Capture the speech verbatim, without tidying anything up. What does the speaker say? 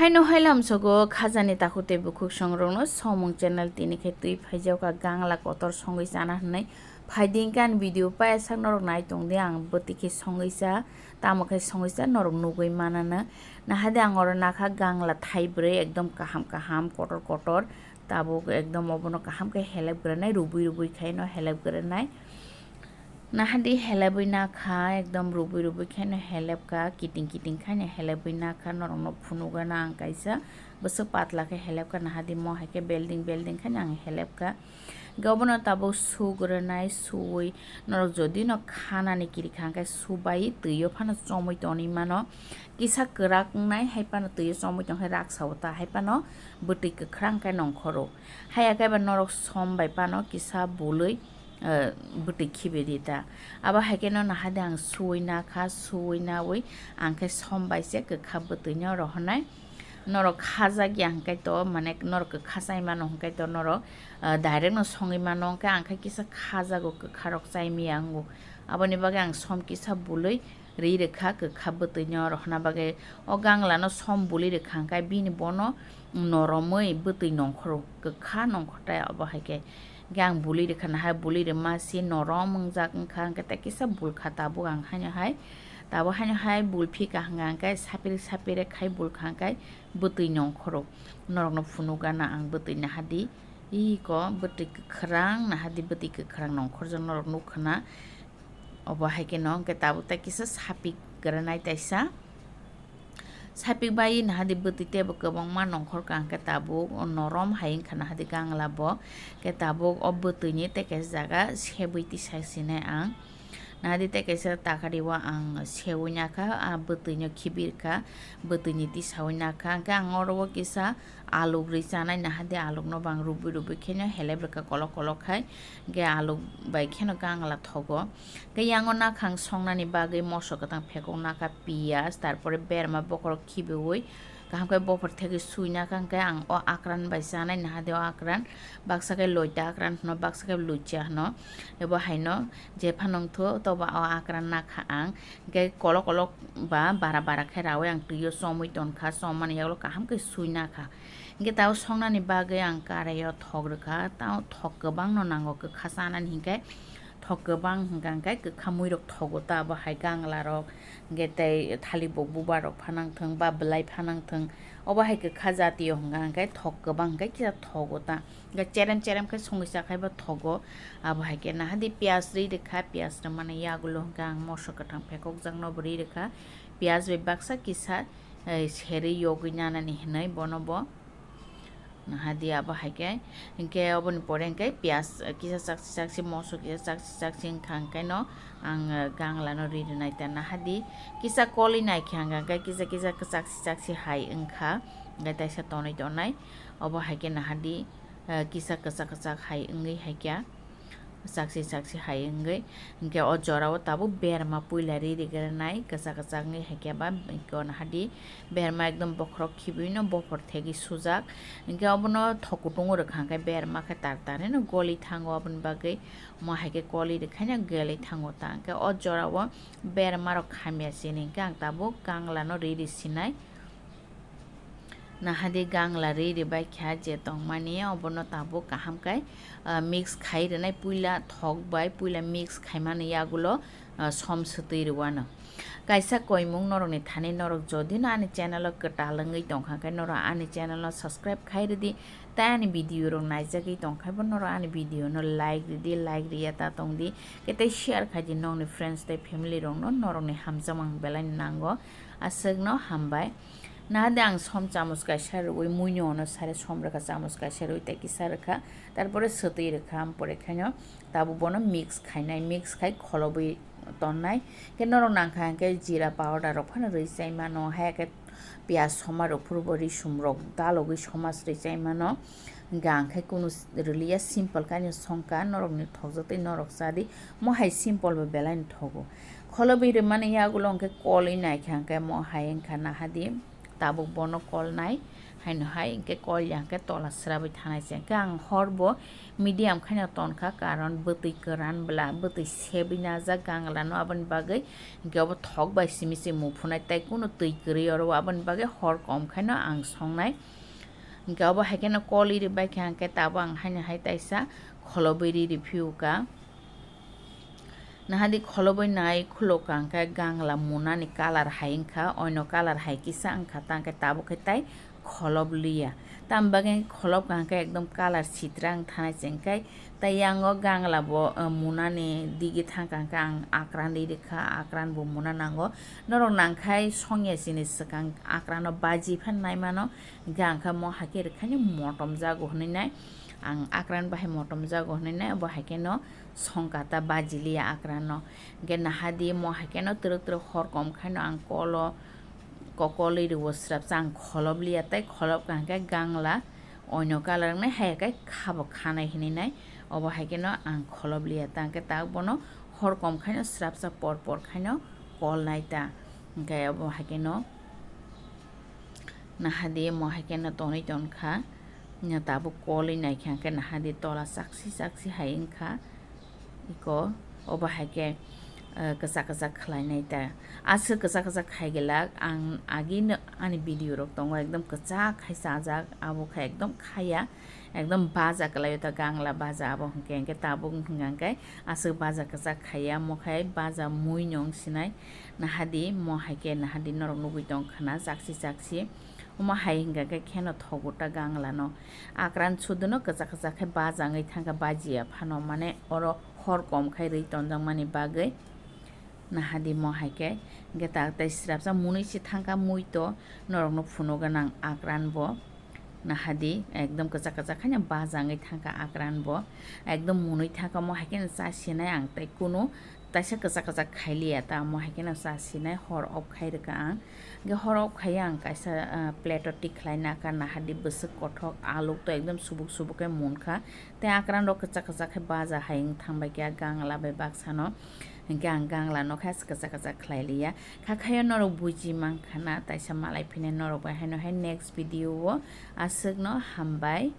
Haino hailam sogo khajani takhuk tei bukhuk songrokno Somung channel tini khe twi phaijak kha gangla kotor songwi chana hwnwi. Phaidi hwnkhe ani video paiyasak norok nai tongdi, ang bwtwi khe songwi cha, tamo khe songwi cha norok nugwi manana. Nahadi ang oro nakha gangla thai bwrwi ekdom kaham kaham kotor kotor, tabuk ekdom obono kaham khe helep granai, rubui rubui khaino helep granai. Nahadi helebwi nakha, ekdom rubui rubui khaino helepka, kiting kiting khaino helebwi nakha, norokno phunugana ang kaisa bwswk patla khe helepka, nahadi mo hai khe belding belding khaino ang helepka. Hwnkhe obono tabuk sugranai, suwi norok jodi no khanani kirikha hwnkhe subai twi o phano chomwi tonwi mano, kisa kwrak wngnai hai phano twi o chomwi tongkhe raksa o ta hai phano bwtwi kwkhwrang khe nongkhoro. Haiya khe ba norok som bai phano kisa bulwi, eh, bwtwi khibi di ta. Abo hai khe no nahadi ang suwi nakha, suwi nawi ang khe som bai se kwkha bwtwi no rohornai. Norok khajak ya hwnkhe to, mane norok kwkha chai mano hwnkhe to norok, eh, direct no songwi mano, hwnkhe ang khe kisa khajago, kwkha rok chai maya wngo. Aboni bagwi ang som kisa bulwi ri rwkha kwkha bwtwi no rohorna bagwi. O gangla no som bulwi rwkha hwnkhe bini bono noromwi bwtwi nongkhoro, kwkha nongkhor tai abo hai khe. Hwnkhe ang bulwi rwkha, nahai bulwi rwma se norom wngjak wngkha, hwnkhe tei kisa bulkha tabuk ang haino hai. Tabuk haino hai bulphi kaham hwnkha hwnkhe sapir sapir khai bulkha hwnkhe bwtwi nongkhoro. Norokno phunukgana ang bwtwi nahadi. Iko bwtwi kwkhwrang, nahadi bwtwi kwkhwrang nongkhorjak norok nukkhana. Obo hai khe no hwnkhe tabuk tei kisa sapik granai taisa. Sapik bai nahadi bwtwi teibo kwbangma nongkhor ka hwnkhe tabuk norom hai wngkha nahadi gangla bo. Khe tabuk o bwtwini tei kaisa jaga sebwi tisa sinai ang. Nahadi tei kaisa takari o ang sewi nakha, a bwtwino khibirkha, bwtwini tisawi nakha. Hwnkhe ang oro o kisa aluk rwi chanai, nahadi alukno bo ang rubui rubui kheno helep rwkha kolok kolok khai. Hwnkhe aluk bai kheno gangla thogo. Hwnkhe yango nakhang songnani bagwi moso kwthang phekok nakha, piyaj, tarpore berma bokhorok khibiui kaham khe bophor thegwi sui nakha. Hwnkhe ang o akran bai chanai, nahadi o akran baksa khe loita akran hwno, baksa khe luicha hwno. Ebo haino jephano wngthu toba o akran nakha ang. Hwnkhe kolok kolok ba bara bara khe raui ang twi o chomwi tonkha, chomani yagulo kaham khe sui nakha. Hwnkhe tao songnani bagwi ang karai o thok rwkha, tao thok kwbangno nango kwkha chanani, hinkhe thok kwbang hwnkha hwnkhe kwkha muirok thogo ta, abo hai ganglarok, hwnkhe tei thalik bo bubarok phanang thwng ba bwlai phanang thwng, obo hai kwkha jatiyo hwnkha hwnkhe thok kwbang hwnkhe kisa thogo ta. Hwnkhe cherem cherem khe songwi chakhaibo thogo, abo hai khe nahadi piyaj rwi rwkha, piyaj rwmani yagulo hwnkhe ang moso kwthang phekokjakno bo rwi rwkha, piyaj bai baksa kisa, eh, serwi yogwi nanani hinwi bono bo. Nahadi abo hai khe, hinkhe oboni pore hinkhe piyaj, eh, kisa chakchi chakchi, moso kisa chakchi chakchi wngkha, hinkhe no ang, eh, gangla no ri rwnai ta. Nahadi kisa kolwi nai khe hwnkha, hinkhe kisa kisa chakchi chakchi hai wngkha, hinkhe taisa tonwi tonai. Obo hai khe nahadi, eh, kisa kwchak kwchak hai wngwi hai khe. Chakchi chakchi hai wngwi, hinkhe o jorao tabuk berma puila ri rigranai kwchak kwchak wngwi, haikhe ba hinkhe o nahadi berma ekdom bokhorok khibiui no bophor thegwi sujak, hinkhe obono thok kutungo rwkha, hinkhe berma khe tar tar hino goli thango, aboni bagwi omo haikhe goli rwkhaino geli thango ta, hinkhe o jorao berma rok hamya sini hinkhe ang tabuk gangla no ri ri sinai. Nahadi gangla ri ri bai kha je tongmani, obono tabuk kaham khe, ah, mix khai rwnai, puila thok bai puila mix khaimani yagulo, ah, som swtwi rwano. Kaisa koimung norokni thani, norok jodi no ani channel o kwtal wngwi tongkha khe norok ani channel no subscribe khai rwdi, tei ani video rok naijagwi tongkha bo norok ani video no like rwdi, like rwya ta tongdi, khe tei share khaidi nokni friends tei family rokno, norokni hamjakmung belai nango, aswkno hambai. Nahadi ang som chamus kaisa rwui muino ono sare som rwkha, chamus kaisa rwui tei kisa rwkha, tarpore swtwi rwkha, ampore khaino tabuk bono mix khainai, mix khai kholobwi tonnai. Khe norok nangkha hwnkhe jira powder rok phano rwi chai mano, haya khe piyaj soma rok phuru bo risum rok dalogwi soma se rwi chai mano. Hwnkhe ang khe kunu rwliya, simple khe ani songkha, norokni thokjaktwi norok chadi, mo hai simple bo belai no thogo. Kholobwi rwmani yagulo hwnkhe kolwi naikha hwnkhe mo hai wngkha nahadi tabuk bono kolnai. Haino hai hwnkhe kol ya hwnkhe tola swrabwi thanai se hwnkhe ang hor bo medium khaino tonkha, karon bwtwi kwran bwla bwtwi sebwi najak ganglano, aboni bagwi hwnkhe obo thok bai simi se muphunai tei kunu twi kwrwi oro, aboni bagwi hor kom khaino ang songnai. Hwnkhe obo hai kheno kol iri bai kha hwnkhe tabuk ang haino hai taisa kholobwi ri ri phiyuka. Nahadi kholobwi nai khuluk kha hwnkhe gangla munani colour hai wngkha, oino colour hai kisa wngkha, ta hwnkhe tabuk khe tai kholob liya. Tamni bagwi kholob kha hwnkhe ekdom colour sitra wng thanai se hwnkhe, tai yango gangla bo, uh, munani digi thangkha hwnkhe ang akran ri rikha, akran bo muna nango. Norok nangkhai songya chini swkang akrano baji phan naimano, hwnkhe ang khe mo hai khe rwkhaino motom jago hwnwi nai, ang akran bahai motom jago hwnwi nai, bo hai kheno songkha ta baji liya akrano. Hwnkhe nahadi mo hai kheno twrwk twrwk hor kom khaino ang kolo kokolwi rwo swrapsa ang kholob liya tei kholob kha hwnkhe gangla oino colour wngnai, hai khe khabo khanai hinwi nai, obo hai kheno ang kholob liya ta hwnkhe tak bono hor kom khaino swrapsa por por khaino kolnai ta. Hwnkhe obo hai kheno nahadi mo hai kheno tonwi tonkha, tabuk kolwi naikha hwnkhe nahadi tola chaksi chaksi hai wngkha. Iko obo hai khe, eh, kwchak kwchak khlainai ta. Aswk kwchak kwchak khai glak, ang agino ani video rok tongo, ekdom kwchak khai chajak, abo khe ekdom khaya, ekdom baja kwlaio ta, gangla baja abo hwnkhe, hwnkhe tabuk hwnkha hwnkhe aswk baja kwchak khaiya, omo khai baja mui no wng sinai. Nahadi mo hai khe nahadi norok nugwi tong khana chaksi chaksi. Omo hai hwnkha khe kheno thogo ta ganglano. Akran suduno kwchak kwchak khe baja wngwi thangkha bajiya phano, mane oro hor kom khai rwi tonjakmani bagwi. Nahadi mo hai khe, hwnkhe ta tei swrapsa munui se thangkha muito, norokno phunugo nang akran bo. Nahadi ekdom kwchak kwchak khaino baja wngwi thangkha akran bo. Ekdom munui thangkha, omo hai kheno cha sinai ang tei kunu taisa kwchak kwchak khailiya ta, omo hai kheno cha sinai, hor off khai rwkha ang. Hwnkhe hor off khaiya ang kaisa, ah, plate o tik khlai nakha, nahadi bwswk kothok aluk to ekdom subuk subuk khe munkha. Tei akran rok kwchak kwchak khe baja hai wng thangbai khe gangla bai baksano. Hwnkhe ang gangla no khe kwchak kwchak khlai liya. Kha khaio norok buji mankha na, taisa malai phine norok bai haino hai next video o aswk no hambai.